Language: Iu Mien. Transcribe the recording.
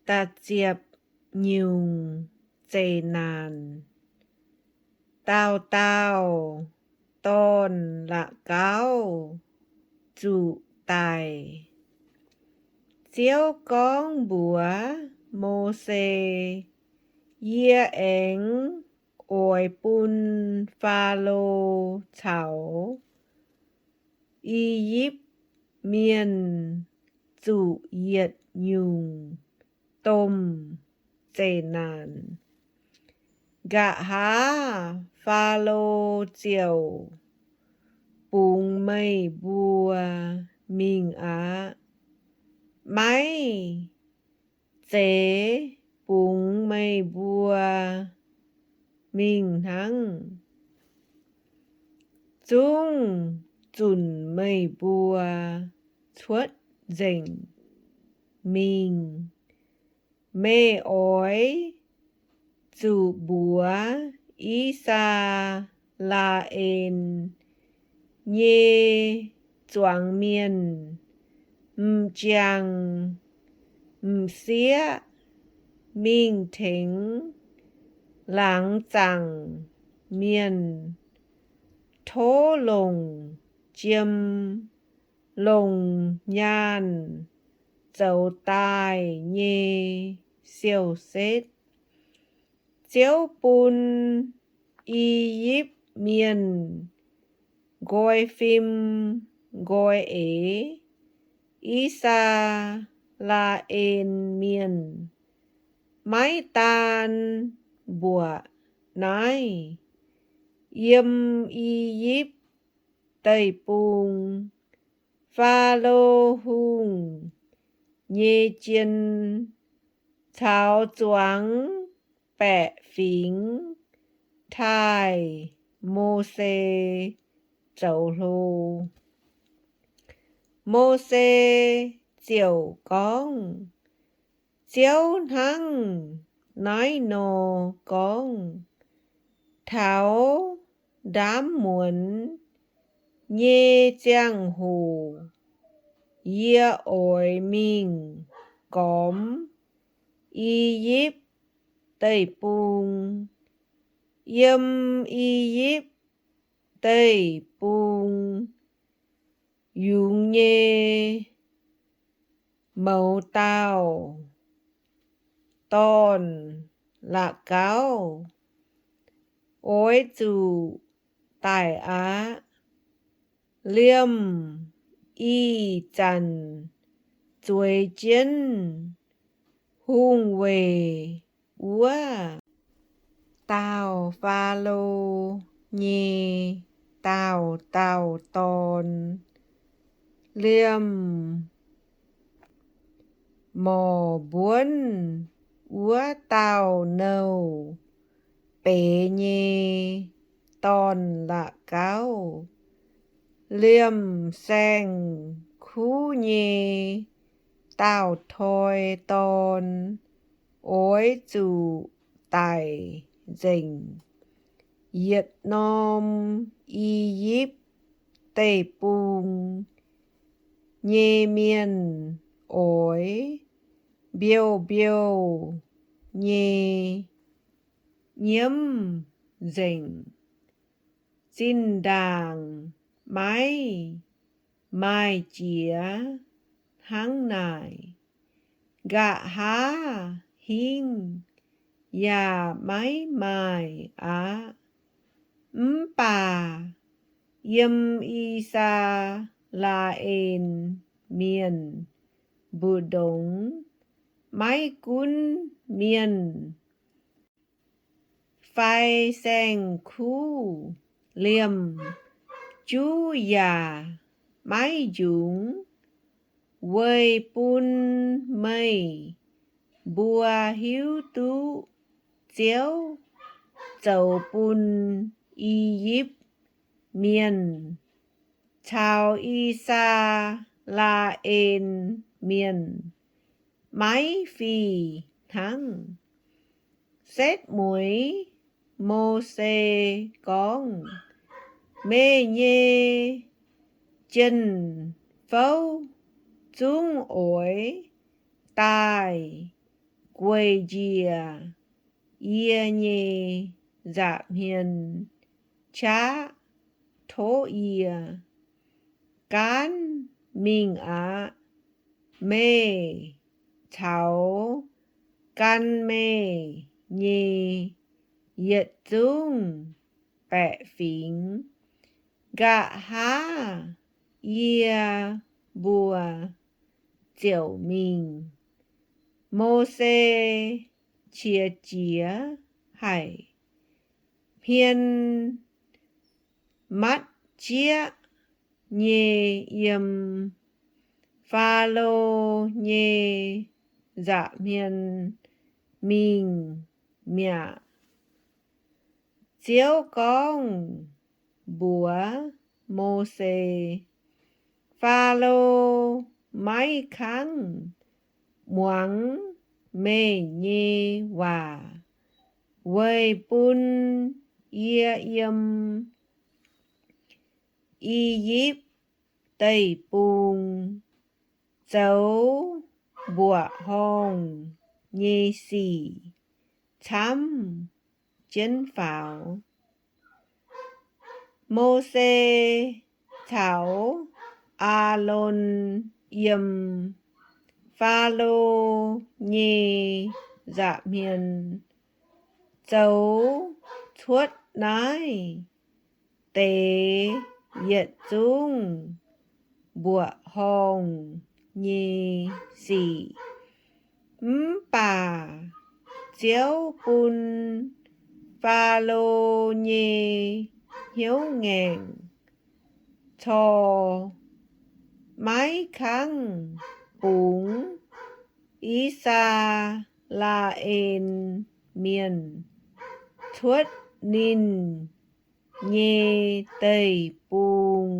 Da'ziepc nyungc zeqc naanc. Dauh dauh dorn-la'gauv zuqc daic. Ziouv gorngv mbuox Mose, Yie aengx oix bun Faalo caux I^yipv Mienh zuqc yietc nyungc domh zeqc naanc. Nqa'haav Faalo ziouc bungx meih mbuo mingh aqv. Maiv zeiz bungx meih mbuo mingh hnangv. Zungv zunc meih mbuo cuotv nzengc mingh. Meih oix zuqc mbuox I^saa^laa^en nyei zuangx mienh m'jangc m'sieqv mingh tengx laangz zaangc mienh tov longc jiem, longc nyaanh zoux daaih nyei siou-setv. Ziouv bun I^yipv Mienh nqoi fim nqoi eix. I^saa^laa^en Mienh maiv daan mbuoqc naaiv. Yiem I^yipv Deic-Bung, Faalo Hungh nyei jien caux zuangx baeqc fingx taaih Mose zoux hlo. Mose ziouc gorngv, Ziouv hnangv naaiv nor gorngv, Taux ndaamv muonz nyei ziangh hoc yie oix mingh gormx I^yipv Deic-Bung. Yiem I^yipv Deic-Bung yungz nyei mouz dauh dorn-la'gauv oix zuqc daic aqv. Liemh ih zanc zueiz jienv hungh weic wuov dauh Faalo nyei dauh dauh dorn, liemh morc mbuonv wuov dauh nouh beiz nyei dorn-la'gauv, liemh saeng-kuv nyei dauh toi dorn oix zuqc daic nzengc. Yietc norm I^yipv Deic-Bung nyei mienh oix mbiouh mbiouh nyei nyiemv nzengc. Zinh ndaangc maiv maaih jiex hnangv naaic. Nqa'haav hingv yaac maiv maaih aqv. Mv baac yiem I^saa^laa^en Mienh mbu'ndongx maiv gunv mienh fai saeng-kuv, liemh juv yaac maiv njungx, weic bun meih mbuo hiuv duqv Ziouv zoux bun I^yipv Mienh caux I^saa^laa^en Mienh maiv fih hnangv. Setv mueiz Mose gorngv, Meih nyei jien-fouv zungv oix daaih gueic njiec yie nyei nza'hmien qaqv tov yie. Gaanv mingh aqv. Meih caux gan meih nyei yietc zungv baeqc fingx, nqa'haav yie mbuo ziouc mingh. Mose qiex jiez haic, hmien matv jieqv nyei yiem Faalo nyei nza'hmien mingh mi'aqv. Ziouv gorngv mbuox Mose, Faalo maiv kangv muangx meih nyei waac weic bun yie yiem I^yipv Deic-Bung zoux mbuoqc horngh nyei sic camv jienv faaux. Mose caux Aalon yiem Faalo nyei nza'hmien zoux cuotv naaiv deix yietc zungv mbuoqc horngh nyei sic. Mv baac Ziouv bun Faalo nyei hnyouv ngaengc corc maiv kangv bungx I^saa^laa^en Mienh cuotv ninh nyei deic-bung.